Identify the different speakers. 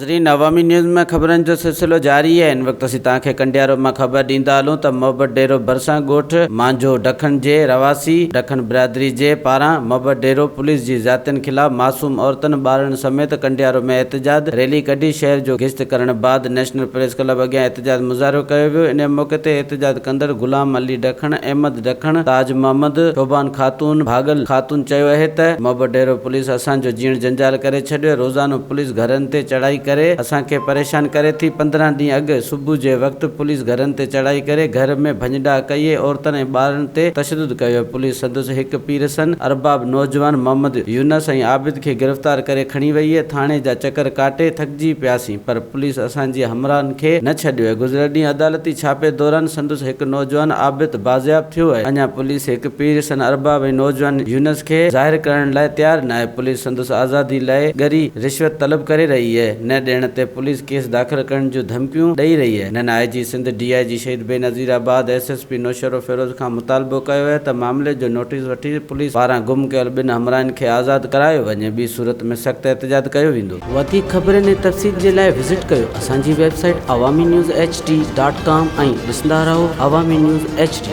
Speaker 1: ناظرين عوامي نيوز ۾ خبرن جو سلسلو جاري آهي هن وقت اسين توهان کي ڪنڊيارو مان خبر ڏيندا هلون ته محبت ڊيرو ڀرسان ڳوٺ مانجهو ڊکڻ جي رهواسي ڊکڻ برادري جي پاران محبت ڊيرو پوليس جي زيادتين خلاف معصوم عورتن ٻارڙن سميت ڪنڊيارو ۾ احتجاج ريلي ڪڍي شهر جو گشت ڪرڻ بعد نيشنل پريس ڪلب اڳيان احتجاج مظاهرو ڪيو ويو انهي موقعي تي احتجاج ڪندڙ غلام علي ڊکڻ، احمد ڊکڻ، تاج محمد، شوڀان خاتون، ڀاڳل خاتون چيو اهي ته محبت ڊيرو پوليس اسان جو جيئڻ جنجال ڪري ڇڏيو روزانو پوليس گهرن تي چڙهائي ڪري اسان کي پريشان ڪري ٿي، 15 ڏينهن اڳ صبح جي وقت پوليس گهرن تي چڙهائي ڪري گهر ۾ ڀڃ ڊاهه ڪئي ۽ عورتن ۽ ٻارڙن تي تشدد ڪيو، پوليس سندس هڪ پيرسن ارباب نوجوان محمد يونس ۽ عابد کي گرفتار ڪري کڻي وئي، ٿاڻي جا چڪر ڪاٽي ٿڪجي پياسين پر پوليس اسان جي همراهن کي نه ڇڏيو، گذريل ڏينهن عدالتي ڇاپي دوران سندس هڪ نوجوان عابد بازياب ٿيو ۽ اڃا پوليس هڪ پيرسن ارباب ۽ نوجوان يونس کي ظاهر ڪرڻ لاء تيار ناهي، پوليس سندس آزادي لاء ڳري رشوت طلب ڪري رهي اهي، نه ڏيڻ تي پوليس ڪيس داخل ڪرڻ جون ڌمڪيون ڏئي رهي اهي. هنن I G Sindh, D I G Shaheed Benazirabad, S S P Naushahro Feroze کان مطالبو ڪيو اهي ته معاملي جو نوٽيس وٺي پوليس پاران گم ڪيل ٻن همراهن کي آزاد ڪرايو وڃي، ٻي صورت ۾ سخت احتجاج ڪيو ويندو. وڌيڪ خبرن ۽ تفصيل جي لاء وزٽ ڪيو اسان جي website Awami news H D dot com ۽ ڏسندا رهو عوامي نيوز ايڇ ڊي.